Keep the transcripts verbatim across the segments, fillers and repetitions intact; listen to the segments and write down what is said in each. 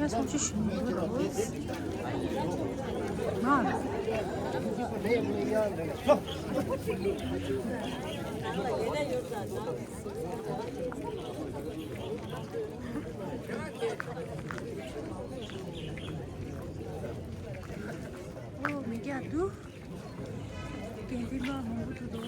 ཚོགས་ཆུང་ཞུ་མི་འདུག་ཨོ་མི་རྒྱག་འདུག་དགེ་འདུན་པ་མང་པོ་འདུག་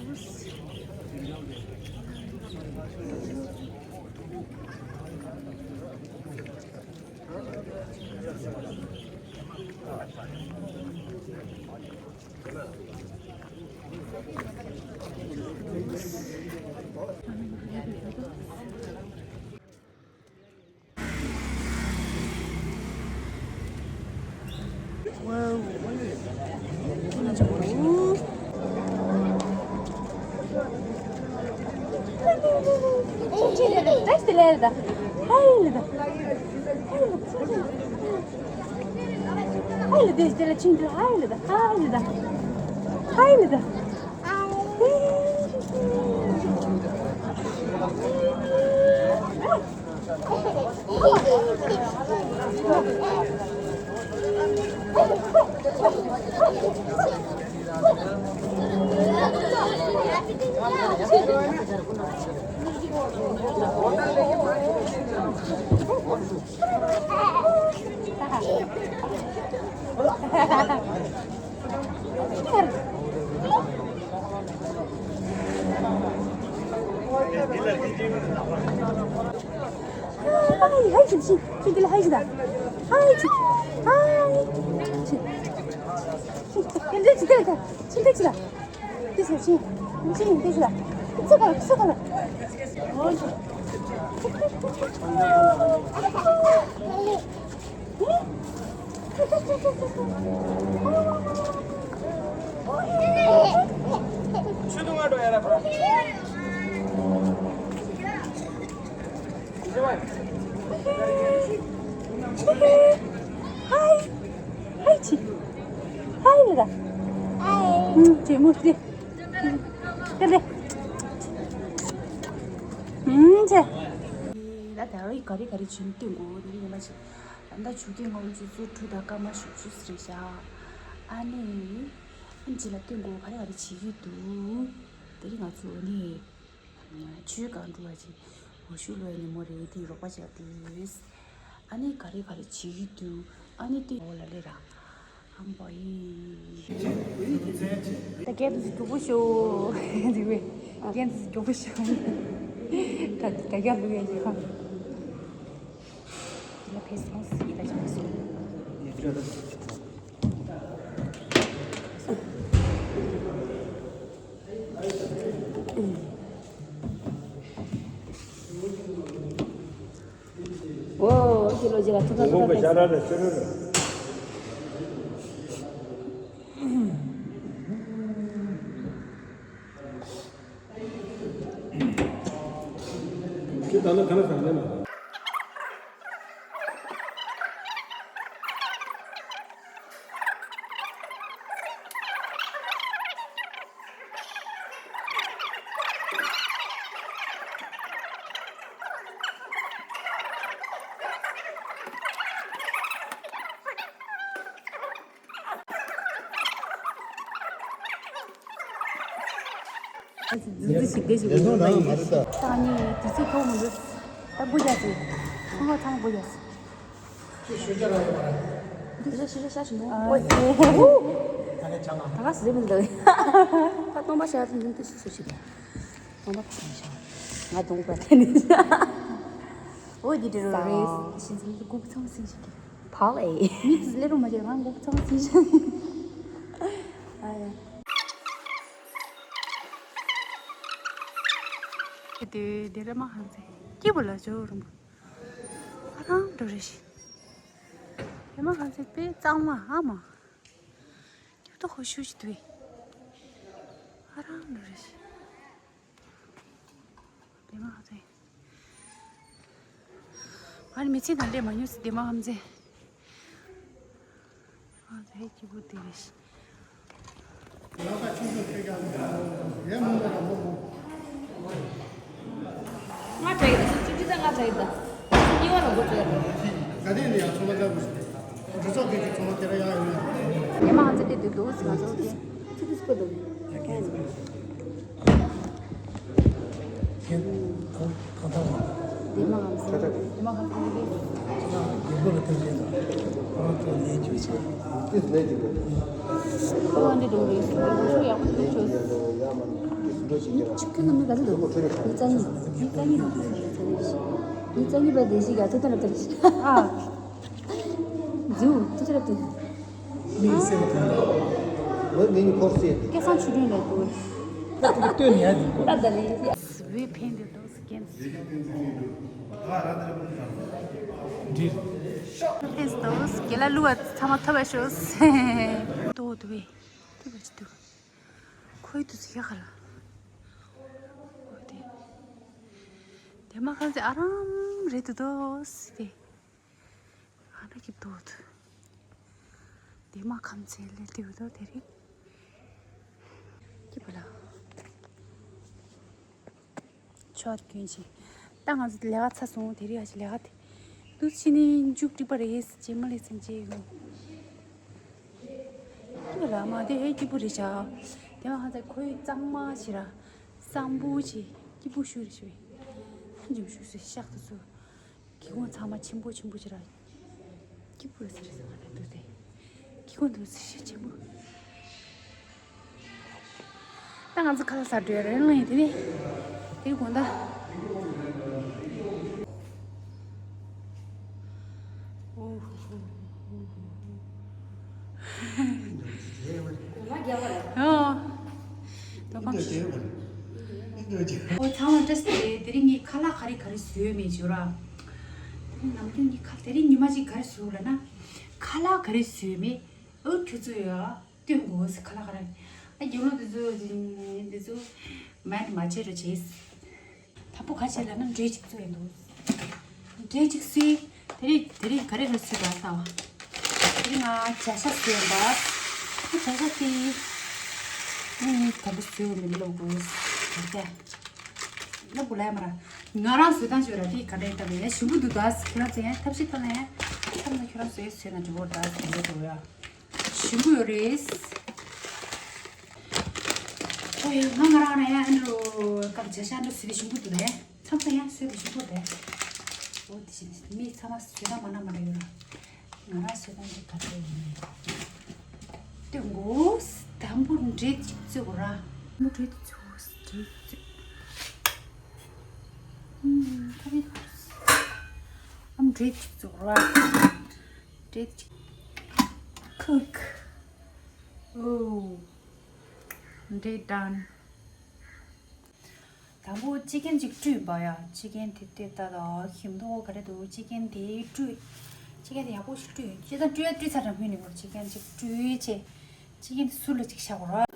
ཧའི། ཧའི་ཆི། ཧའི་ལ་ད། ཧའི། ཅེ་མོ་ཤི། ཀ་ལེ། ཨུམ་ཅེ། ད་ད་རེས་ག་རེ་ག་རེ་བྱིན་སྟོན་དགོས་དེ་རིང་ཉི་མ་ཆེ། ད་ལྟ་ཆུ་རྐྱེན་ངོ་ཆུ་ཚོད་དྲུག་དང་སྐར་མ་བཞི་བཅུ་ཙམ་རེད་ཤག་ཨ་ནི། ཨ་ནི་ཅི་ལ་སྟོན་དགོས་ག་རེ་ག་རེ་བྱེད་ཀྱི་འདུག་དེ་རིང་ང་ཚོ་ནི། ཆུའི་སྒང་དྲུག་པ་ཅིག་འོ་ཤུ་ལོའི་ཉིན་མོ་རེད་དེ་རོགས་པ་བྱས་ཏེ། ཨ་ནི་ག་རེ་ག་རེ་བྱེད་ཀྱི་འདུག་ཨ་ནི་དེ་འོ་ལ་ལེ་ར། ཨམ་པ་ཡི། ད་རྒན་དུ་སི་རྒྱུག་པོ་ཤོ། འདི་བས། རྒན་དུ་སི་རྒྱུག་པོ་ཤོ། ད་ད་རྒན་ལུག་ཡ་ཡི་ཧ། དེ་ལ་ཕེ་སོང་སི་ད་ཅི་ཕེ་སོང་། ཨོ་ཁྱེད་ལོ་རྒྱུས་ལ་ཐུགས་ཁ་ཐུགས་ཁ་ཤ་ར་རེ་ཤ་ར་རེ། ཁྱེད་ད་ལོ་ག་ལ་བཟང་ལེ་མ། ཨ་ཙི་ཙི་ཙི་ཞིག་དེ་ཞིག་ཡེ་སོང་ན་མ་རེད་ད། ད་ནི་དུས་ཚོད་ཐོག་མི་འདུག་ད་སྒོ་རྒྱག་ཅིག་ཚང་མ་ཚང་སྒོ་རྒྱག་ཅིག་ཤུ་ཤ་ར་ཡོད་མ་རེད། འདི་ཤ་ཤ་ཤ་ཞིག་མོ། ཨ་ཨོ་ད་ག་ཟེ་མི་འདུག་ད་སྟོང་པ་ཤ་ཚོ་འདི་ཤི་སོ་ཞིག་སྟོང་པ་ཕ་ཤ། ང་སྟོང་པ་དེ་ནི་ཤ། ཨོ་འདི་འདྲ་རེད། ཤིན་ཙི་སྒོ་ཚང་སིང་ཞིག་གི་ཕ་ལེ། མི་ཚོ་ལེ་རུ་མ་བྱེད་ང་སྒོ་ཚང་སིང་ཞིག་ཨ་ཡ། དེ་དེ་རེ་མ་ཧང་ཚེ་སྐྱིད་པོ་ལ་ཇོ་རུང་། ཨ་རང་འགྲོ་རེ་ཞིག་དེ་མ་ཧང་ཚེ་དཔེ་གཙང་མ་ཨ་མ། ཡོད་དོ་ཧོ་ཤུ་ཞིག་དུས། ཨ་རང་འགྲོ་རེ་ཞིག་དེ་མ་ཧང་ཚེ། ཨ་ནི་མི་ཚེ་ནང་ལས་མ་ཉུང་སི་དེ་མ་ཧང་ཚེ། ཨ་ཙི་སྐྱིད་པོ་དེ་རེད། ང་དྲན་གྱི་འདུག་ཅི་ཅི་ད་ང་དྲན་གྱི་འདུག་གཉིས་པ་ལ་འགོ་བཙུགས་ཡ་རེད། ག་དེ་ནས་ཡང་ཚོང་པ་ལྟ་བུ་ཞིག་རེད། གྲོས་ཚོགས་ཀྱི་ཚོང་པ་དེ་ར་ཡག་ཡོད་ཡ། ཉི་མ་ང་ཚོ་དེ་དུས་འདུག་ང་ཚོ་དེ་ཚིག་ཏུ་སྐུ་འདུག་དེ་མ་ང་ཚོ་དེ་མ་ང་ཚོ་དེ་རྒྱལ་པོ་ལ་ཐུགས་རྗེ་དང་ཁོ་རང་ཚོ་ལས་རྒྱུ་ཆེ། དེ་ལས་རྒྱུ་དགོས། ཁོ་རང་འདི་འདུག་རེད། ཤུགས་ཡག་པོ་ཐུག་ཆོག་ཆུ་ཁ་ནང་མི་ག་ཚོད་འདུག་ཉི་ཚ་གཉིས་ཉི་ཚ་གཉིས་ཉི་ཚ་གཉིས་ཉི་ཚ་གཉིས་པ་དེ་ཞིག་ཡ་ཐུག་ཐུག་ལ་ཐུག་ཤི་ཨ། རྫིའུ་ཅི་ཅི་རབ་ཏུ། མིག་སེར་པོ་དེ་འདྲ། ལོ་ངེད་གཉིས་ཁོག་སེ། སྐལ་བཟང་ཆོས་སྒྲོན་ལ་དུ། ད་དེ་གི་སྟོན་ནས་ཡ་དེ་གོ། ད་ད་རེད། བོད་ཕན་དེ་ཏོག་ཙམ་རྒན། འདྲིར། ཕན་ཏོག་ཙམ་རྒན་ལ་བསླུ་བ་ཚང་མ་ཐོབ་པ་ཤོག་ཏོ་དུ་བས། དུ་བས་ཅི་དུ། ཁོའི་དུ་ཚིག་ཡ་ཁ་ལ། ཁོའི་དེ། དེ་མ་ཁང་ཚེ་ཨ་རམ་རེད་དུ་ཏོག་ཙམ་དེ། ཨ་ན་ཀི་དོད། དེ་མ་ཁམ་ཚེ་ལེ་ཏེ་བུ་དོ་དེ་རིང་། ཀི་པ་ལ། ཆོག་གྱོན་ཅི། ད་ང་ཚོ་ལས་ཀ་ཚར་སོང་དེ་རིང་ཨ་ཅི་ལས་ཀ་དེ། དུ་ཕྱི་ནས་མཇུག་སྒྲིལ་པ་རེད་ཅེས་མ་ལས་ཚན་ཅེས་ཡོང་། ཀི་པ་ལ་མ་དེ་ཧེ་སྐྱིད་པོ་རེད་ཤག་དེ་མ་ཁ་ཚ་ཁོའི་གཙང་མ་ཞིག་ར། གཙང་པོ་ཅིག་སྐྱིད་པོ་ཞུ་རེ་ཞུ་བས། ཧ་ཅང་ཞུ་སོ་ཤག་ཏུ་སོ། སྒེའུ་ཁུང་ཚང་མ་ཆེན་པོ་ཆེན་པོ་ཅིག་ར། སྐྱིད་པོ་ཟེར་ཟེར་བ་ནས་འདུག་སྟེ། སྒེའུ་ཁུང་འདུག་ཟེར་ཤེས་ཆེན་པོ། ད་ང་ཚོ་ཁ་ལག་ཟ་འགྲོ་ཡ་རེད་ལ་ཡིན་དེ་ནས། དེ་དགོང་དག་ཨོ། ད་གང་ཞིག་ཨོ་ཚང་མ་བཀྲ་ཤིས་བདེ་ལེགས། དེ་རིང་ངས་ཁ་ལག་ག་རེ་ག་རེ་བཟོས་མེད་བརྗོད་ར། དེ་རིང་ནམ་རྒྱུན་ངས་ཁ་དེ་རིང་ཉི་མ་གཅིག་ག་རེ་བཟོས་ལ་ན། ཁ་ལག་ག་རེ་བཟོས་མེད། ཨོ་ཁྱོད་ཚོ་ཡ་སྟོན་དགོས་ཁ་ལག་ག་རེ། ཨ་རྒྱུ་ལོ་དེ་ཚོ་དེ་ཚོ་མ་ནི་མ་བྱེད་རོ་བྱེད། དང་པོ་ག་བྱེད་ལ་ན་འབྲས་གཅིག་བཙོས་ཡིན་འདུག་འབྲས་གཅིག་བཙོས། དེ་རིང་དེ་རིང་ག་རེ་རེ་བཙོས་པ་ལྟ་བ། དེ་རིང་ང་བྱ་ཤ་བཙོས་ཡིན་པ། ཨ་བྱ་ཤ་དེ་ངས་དང་པོ་བཙོས་མི་ལོག་དགོས་ད་ལྟ། ལབ་དགོས་ལ་ཡ་མ་ར། ང་རང་བཟོས་སྟངས་ཤོད་ར་དེ་ག་འདྲ་ཡིན་ལྟ་བུ་ཡ་ཞིམ་པོ་འདུག་ད་ཁྱོད་རང་ཚོ་ཡ་ཐབས་ཤེས་བཏང་ན་ཡ། ཐབས་ན་ཁྱོད་རང་ཚོ་ཡ་བཟོས་ན་འགྲིག་གོ་ད་ཟེར་འགྲོ་འགྲོ་ཡ། ཞིམ་པོ་ཡོད་རེད། ཨོ་ཡ་ང་ང་རང་ན་ཡ་ཨ་འདྲ་སྐབས་བྱ་ཤ་འདྲ་བཟོས་ཏེ་ཞིམ་པོ་འདུག་ད་ཡ། མཚམས་མཚམས་ཡང་བཟོས་པ་ཞིག་པོ་རེད། འོ་དེ་བཞིན་མི་ཚང་མ་བཟོས་ན་མ་ན་མ་རེད་ཡོད་ར། ང་རང་བཟོས་ན་འདི་ག་ཚོད་ཡིན་ནས། དེ་མགོ་དམ་པོ་འབྲས་ཅིག་བཙོས་གོ་ར། མོ་འབྲས་བཙོས་འབྲས་བཙོས། ཨམ་ཁ་བི་ཨམ་འབྲས་ཅིག་བཙོས་གོ་ར། འབྲས་ཅིག་ཁུག་ཨོ། འབྲས་done། དང་པོ་ཅི་ཀན་ཅིག་བཀྲུས་པ་ཡ། ཅི་ཀན་དེ་ལྟས་ལྟ་དང་ཞིམ་མདོག་ག་རེ་འདུག་ཅི་ཀན་དེ་བཀྲུས། ཅི་ཀན་དེ་ཡག་པོ་ཞིག་བཀྲུས། ཅི་ཙམ་བཀྲུས་ཡ་བཀྲུས་ཚར་དང་སྔོན་ནས་བར་ཅི་ཀན་ཅིག་བཀྲུས་བྱས། ཅི་ཀན་དེ་སུ་ལ་ཅིག་བཞག་དགོས་ར།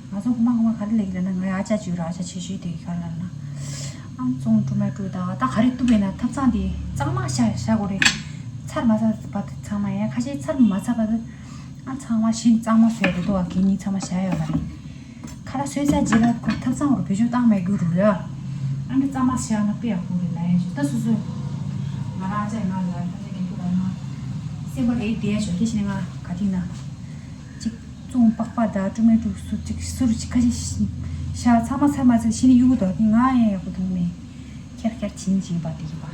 ང་ཚོ་ཁོ་མ་ཁོ་མ་ག་རེ་ལེགས་ལ་ན་ང་ཨ་ཅག་ཅིག་ར་ཨ་ཅག་ཆེ་ཤོས་དེ་ག་རེ་ལ་ན། ཨམ་ཙོང་ཀྲུ་མ་ཀྲུ་ད་ད་ག་རེ་བཏུབ་པས་ན་ཐབ་ཚང་དེ་གཙང་མ་བྱ་བྱ་དགོས་རེད། ཚར་མ་ཚར་བ་དེ་ཚང་མ་ཡ་ཁ་ཤས་ཚར་མ་ཚར་བ་དེ་ཨ་ཚང་མ་ཤིན་གཙང་མ་བཟོས་རེད་དོ་གད་སྙིགས་ཚང་མ་བྱ་ཡོད་མ་རེད། ཁ་ལག་བཟོས་ཚར་རྗེས་ལ་ཁོ་ཐབ་ཚང་བར་བེད་སྤྱོད་བཏང་མེད་རྒྱུ་རུ་ཡ། ཨ་འདྲ་གཙང་མ་བྱ་ན་དཔེ་ཡག་པོ་རེད་ལ་ཡ་ཞུ་ད་སོ་སོས། ང་རང་ཨ་ཅག་ང་ལ་ཁ་ཤས་རྒན་ཁུ་ལ་ཡང་སེམས་པ་རེད་བསྡད་ཡ་ཞོག་སྐད་ཆ་ནི་ང་ག་ཐིག་ན། ཅིག་བཙོང་པགས་པ་དང་ཀྲུ་མེ་ཀྲུ་སུ་ཅིག་སུར་ཅིག་ཁ་ཤས་ཤ་ཚང་མ་ཚར་མ་ཚར་ཤི་ནི་གཡུག་དོ་ནི་ང་ཡང་ཡག་པོ་མཐོང་མེད། ཁྱེར་ཁྱེར་བྱིན་བྱིན་པ་དེ་གི་པ།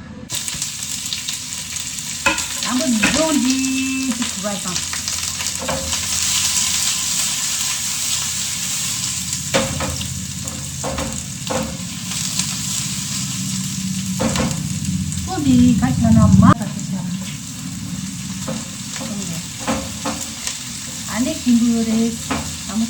དང་པོ་འབྱུང་འདི་ཅིག་བུ་བ་དང་། ཀོ་འདི་ག་ཞིག་ན་མ་ག་ཞིག་ན། ཨ་ནེ་ཀིམ་བུ་རེད། ཨ་མ།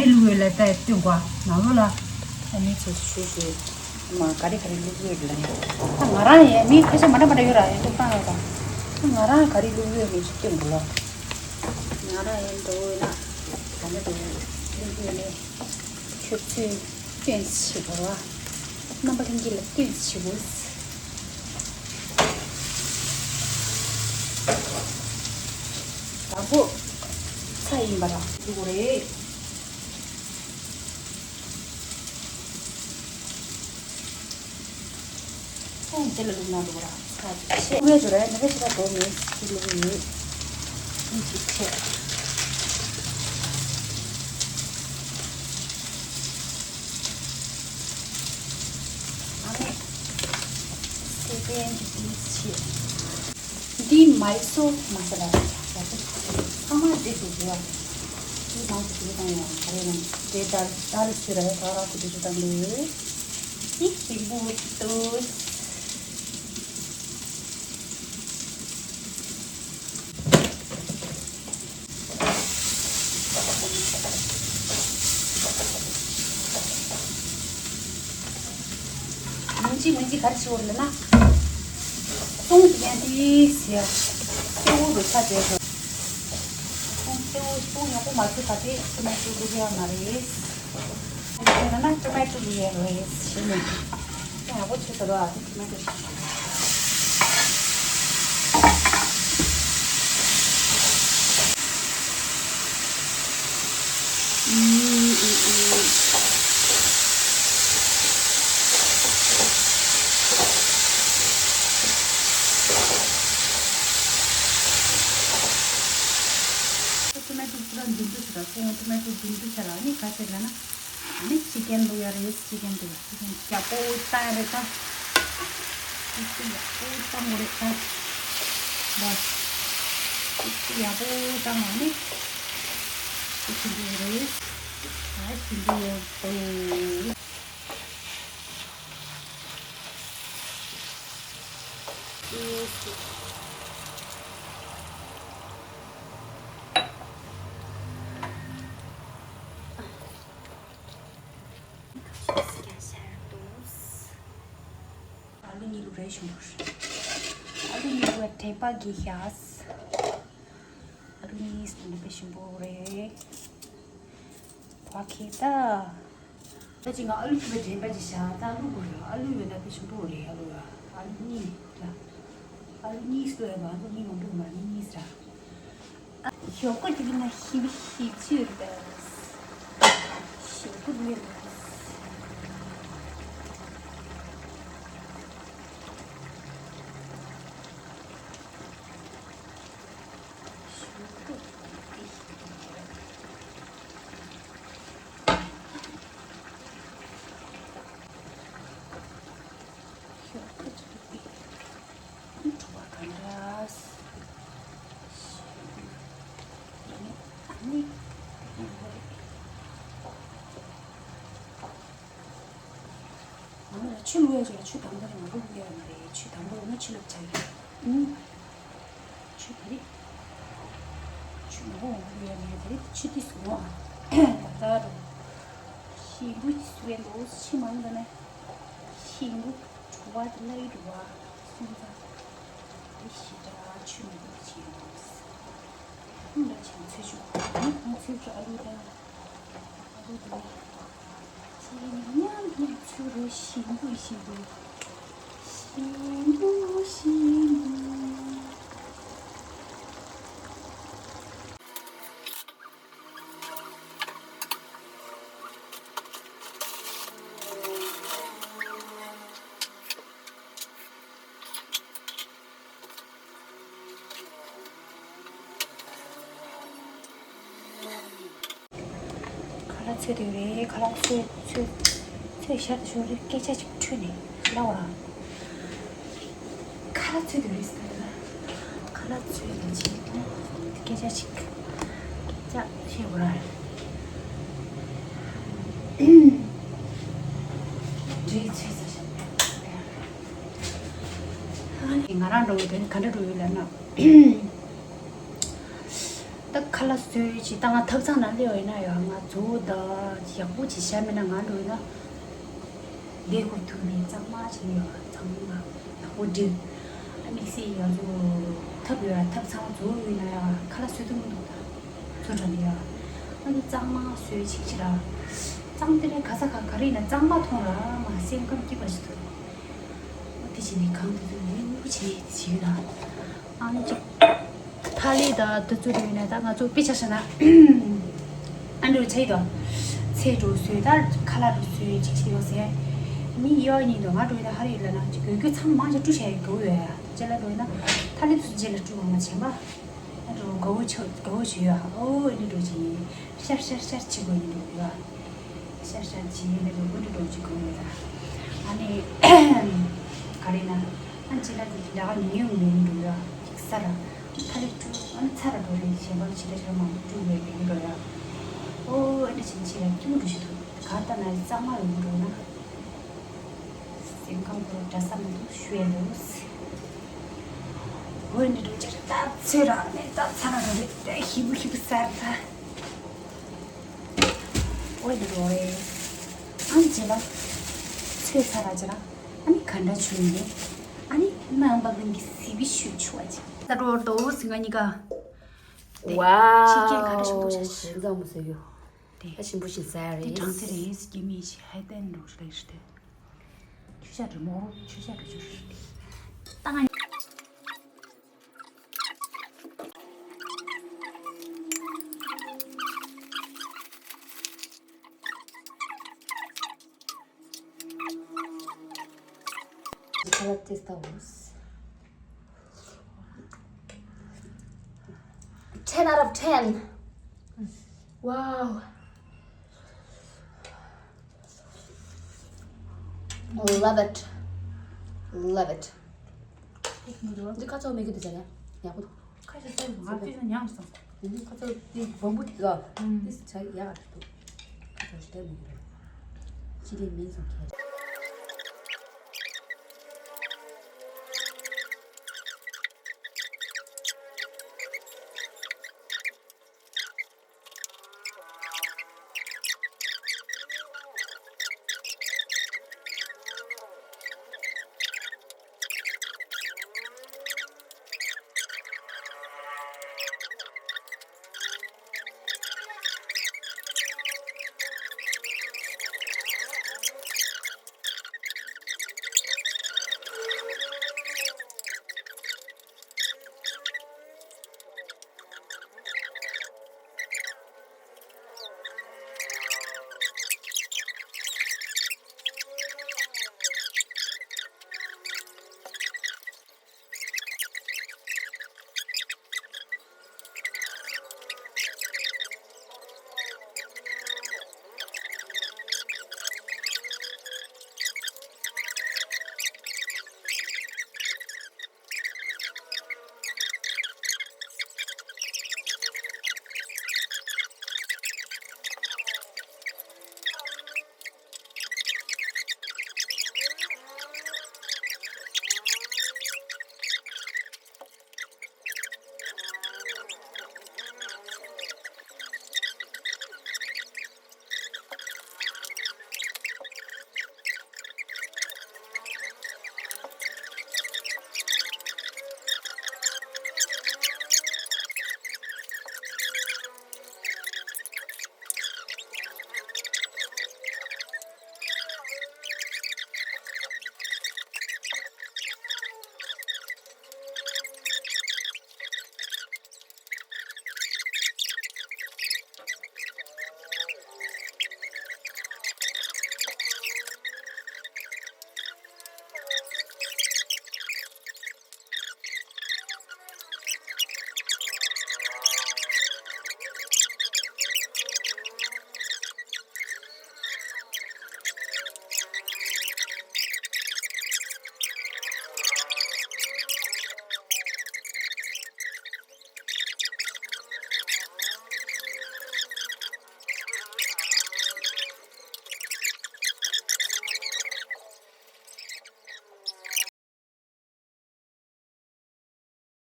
བླུགས་ཡོད་ལ་ད་སྟོན་གོ་ནང་ལོགས་ལ། ཨ་ནི་ཚོ་ཞུ་ཞུ་མ་ག་རེ་ག་རེ་བླུགས་ཡོད་ལ་ནི། ད་ང་རང་ཡང་མི་ཁ་ཤས་མ་འདྲ་མ་འདྲ་ཡོད་ར་ཡང་བླུགས་བཏང་ཡོད་ད། ད་ང་རང་ག་རེ་བླུགས་ཡོད་མེད་ཅིག་སྟོན་གོ་ལོ། ང་རང་ཡང་འགྲོ་འོས་ན་ག་འདྲ་འགྲོ་འོས་བླུགས་ཡོད་ནི། ཁྱོད་ཚོས་སྟོན་ཤིག་གོ་ར། རྣམ་པ་ལྷན་རྒྱས་ལ་སྟོན་ཤིག་གོ། དང་པོ་ཚྭ་ཡིན་པ་ར་འདུག་རེད། ཚྭ་ཡིན་དེ་ལ་བླུགས་ན་འདུག་ར་ཚྭ་ཆེ། ངས་ཞུ་ར་ནི་བེ་ཞིག་ད་དོ་མེད་ཅིག་བླུགས་ཡོད། ཨིན་ཅིག་ཆེ། ཨ་ནི་སེ་པན་གྱི་ཏིས་ཆེ། འདི་མའི་སོ་མ་ས་ལ་ཡག་པོ་ཚང་མ་འདི་ཞིག་ཡོད། འདི་མང་དུ་ཞིག་བཏང་ཡོང་ག་རེ་ཡང་འདྲེ་ལྟར་ལྟར་ཆུ་ར་ཡོད་ད་ར་ཁུ་འདི་ཞིག་བཏང་འདུག་འདི་ཞིག་བུ་ཏུ། མིན་ཅི་མིན་ཅི་ག་རེ་ཞུ་བ་རེད་ལབ་ན། ཙོང་ཡང་དེ་ཟེར། སེའུ་རུ་ཆ་བྱས་ཤོག་ཙོང་སེའུ་ཙོང་ཡག་པོ་མ་ཚོས་ད་དེ་ཁྱི་མ་ཞུ་དགོས་ཡ་མ་རེད། ཁྱི་མ་ན་ཁྱི་མ་ཞུ་དགོས་ཡ་རེད་ཞེས་ནས། ཡག་པོ་བྱས་ད་ར་ཁྱི་མ་ཞུ། ཊོ་མེ་ཊོ་པུ་ར་འདུ་འདུ་ཆ་ར་སོང་། ཊོ་མེ་ཊོ་འདུ་འདུ་ཆ་ར་ནི་ག་ཚད་ལ་ན། ཨ་ནི་ཅི་ཀན་འདུག་ཡ་རེད། ཅི་ཀན་འདུག་ཅི་ཀན་ཡག་པོ་བཏང་ཡ་རེད་ད། ཅི་ཀན་ཡག་པོ་བཏང་དགོས་རེད་ད། ལ། ཅི་ཀན་ཡག་པོ་བཏང་ཨ་ནི། ཅི་ཀན་འདུག་རེད། ད་ཅི་ཀན་ཡག་པོ། ཨ་ལུ་གཉིས་ལུག་རེ་ཞིམ་པོ་རེད། ཨ་ལུ་གཉིས་ལུག་དྲན་པ་གི་ཤ། ཨ་ལུ་གཉིས་ལུག་དཔེ་ཞིམ་པོ་རེད། བ་ཁེ་ད། ད་ཅི་ང་ཨ་ལུ་ཁྱི་པའི་དྲན་པ་ཅི་བཞག་ད་ཨ་ལུ་དགོས་རེད། ཨ་ལུ་ཡོད་ན་དཔེ་ཞིམ་པོ་རེད། ཨ་ལུ་ཨ་ལུ་གཉིས་ལ། ཨ་ལུ་གཉིས་སུ་ཡོད་པ་ཨ་ལུ་གཉིས་མང་པོ་མ་གཉིས་གཉིས་ར། ཞོགས་པ་དེ་གི་ང་ཞིབ་ཞིབ་ཅིག་ཡོད་རེད། ཞོགས་པ་དེ་ཡོད་རེད། ཞོགས་པ་དེ་ཞིབ་ཅིག་ཡོད་རེད། ཞོགས་པ་དེ་དྲུག་པ་ག་འདྲ། ཨ་ནི། ཨ་ནི་ཆུ་བླུག་ཡ་ཅིག་ལ་ཆུ་དང་པོ་རེད། མ་བླུག་ཡ་མ་རེད། ཆུ་དང་པོ་ཡོད་ན་ཆུ་བླུག་བྱ་གི། ཨུམ། ཆུ་དེ་རེད། ཆུ་མང་པོ་མང་པོ་བླུག་ཡ་མ་རེད། དེ་རེད། ཆུ་དེ་བཟོ་བ། ད་ལྟ་རུ། ཞིམ་པོ་ཞིག་བཟོས་འདུག་ཆུ་མང་ད་ནས། ཞིམ་པོ་བྲོ་བ་དེ་ལ་ཡི་འགྲོ་བ། སོང་ཙང་། དེ་ཞེ་དྲག་ཆུ་མང་པོ་བྱས་འདུག་ཁོང་འདྲ་ཆེན་ཚོས་ཆུ། ཁོང་ཚོས་ཆུ་ཨ་ལུ་དང་། ཨ་ལུ་དང་། ཅི་ཉམས་ཉམས་ཚུལ་རེ་ཞིམ་པོ་ཞིམ་པོ། ཞིམ་པོ་ཞིམ་པོ། ཁ་ལག་ཚོས་དུས་རེད། ཁ་ལག་ཚོས་ཚོས་ཚོས་ཤར་དུ་ཞོར་རེ་སྐད་ཆ་ཅིག་འཕྲོས་ནས་ལབ་ར། ཁ་ལག་ཚོས་དུས་རེད་ཟེར་ན། ཁ་ལག་ཚོས་དུས་ཅིག་སྐད་ཆ་ཅིག་སྐད་ཆ་བཤད་དགོས་ར། རེད་ཚོས་ཟེར། ཨ་ནི་ང་རང་འགྲོ་བའི་དོན་ག་འདྲ་འགྲོ་ཡོད་ལབ་ན། ད་ཁ་ ཁ་ལག་བཟོས་ཅིག་ད་ང་ཐབ་ཚང་ནང་སླེབས་པ་ཡིན་ན་ཡང་ང་གཙོ་བོ་ད་ཡག་པོ་ཅིག་བཞག་མེད་ན་ང་འགྲོ་ཡིན་ན་ལས་ཁུར་ཐུག་ནས་གཙང་མ་བྱས་ཡོད། གཙང་མ་ཡག་པོ་སྒྲིལ། ཨ་དམིགས་བསལ་ང་ཚོ་ཐབ་ཡོད་ར། ཐབ་ཚང་གཙོ་བོ་ཡིན་ན་ཡང་ཁ་ལག་བཟོས་ཐུབ་མི་འདུག་ད་ཚོ་དྲ་ནས་ཡང་ཨ་ནི་གཙང་མ་བཟོས་ཅིག་ཅིག་ར། གཙང་དེ་ནས་ག་ས་ག་ག་རེ་ཡིན་ན་གཙང་མ་མཐོང་ར་མ་སེམས་ཁམས་སྐྱིད་པ་ཞིག་ཐུག་དེ་བྱས་ནས་གང་དུ་ཚོད་ལུས་བྱས་བྱས་ཡོད་ན། ཨ་ནི་ཅིག་ཐ་ལི་དང་དུ་ཚོད་ཡོད་ན་ད་ང་ཚོ་དཔེ་ཆ་བཞག་ན་ཨ་འགྲོ་ཆ་ཡི་དོ། ཚེ་འགྲོ་བཟོས་ད་ཁ་ལག་འགྲོ་བཟོས་ཅིག་བྱས་ཡོད་ཟེར། ནི་ཡོད་ཉིན་དུ་ང་འགྲོ་ཡི་ད་ཧ་རི་ཡོད་ལ་ན་ཅིག་གོས་གོས་ཚང་མང་ཆ་བཀྲུ་བྱས་ཡི་གོ་ཡོད་ཡ། ཅེ་ལ་འགྲོ་ཡི་ན་ཐ་ལི་དུ་ཚོད་ཅེ་ལ་བཀྲུ་བ་མ་བྱས་མ། ཨ་འགྲོ་དགའ་བོ་ཆོ་དགའ་བོ་ཆོ་ཡོད་ཧ། ཨོ་ཨ་ནི་འགྲོ་ཅིག་ཤར་ཤར་ཤར་བྱེད་དགོས་ཉིན་འགྲོ་ཡོད། ཤར་ཤར་བྱེད་ཡས་ནས་འགྲོ་དགོས་འདྲ་འགྲོ་ཅིག་གོ་ཡོད་ར། ཨ་ནི་ག་རེ་ན་ཨ་ཅེ་ལ་དེ་ལ་ཉུང་ཉུང་ཉུང་འགྲོ་ཡ་ས་ར་ཐ་ལི་ཀྲུ་ཨ་ནི་ཚ་ར་འགྲོ་རེད་ཞེས་པ་ཕྱི་ལ་ཤར་མང་པོ་ཀྲུ་ཡས་ཡོང་འགྲོ་ཡ། ཨོ་ཨ་ནི་ཕྱིན་ཕྱི་ལ་ཀྲུ་འགྲོ་ཞིག་ཐུབ་ག་ལྟ་ན་གཙང་མ་ཡོང་འགྲོ་ན་སེམས་ཁམས་ཁོ་ར་འདྲ་ས་མི་འདུག་ཤུ་ཡ་འདུག་ཨོ་ཨ་ནི་འགྲོ་ཅེ་ལ་ད་ཚོད་ར་ནས་ད་ཚ་ར་འགྲོ་རེད་ད་ཤི་བུ་ཤི་བུ་ས་ར་ད། ཨོ་ཡ་རོ་ཨེ། ཨ་ནི་ཅེ་ལ། ཚོད་ཚ་ར་ཅེ་ལ། ཨ་ནི་ག་འདྲ་བྱུང་ནས། ཨ་ནི་རྣམ་པ་ལྷན་གྱི་སི་བི་ཤུ་ཆུ་བ་ཅེ། ད་རོ་རྡོ་བོ་སི་ང་གཉིས་ཀ། དེ། ཕྱི་རྒྱལ་ག་འདྲ་ཞིག་འདུག་ཤ་ཤ། ཞིམ་ཟ་མོ་ཟེར་ཡོད། དེ། ད་ཞིམ་པོ་ཞིག་ཟ་རེད། དེ་གྲང་ཚེ་རེད་སྐྱེ་མི་ཞིག་ཧའི་ཏན་རོ་ཞིག་ལས་ཞིག་དེ། ཆུ་ཤ་རེད་མོ་ཆུ་ཤ་རེད་ཆུ་ཤ། ད་ང་། Salad testa was ten out of ten. Wow. Love it. Love it. འདི་ཁ་ཚོ་མེད་གི་འདུག་ཟེར་ན་ཡག་པོ་འདུག་ཁ་ཤས་ཚོ་ང་ཚོས་ཉམས་སོང་། འདི་ཁ་ཚོ་འདི་སྦོམ་པོ་དེ་ག་ཨུམ། འདི་ཆ་ཡག་འདུག་ཁ་ཚོ་ཞིག་མེད་གི་རེད། ཅི་ལས་མིན་སོང་ཁྱེད།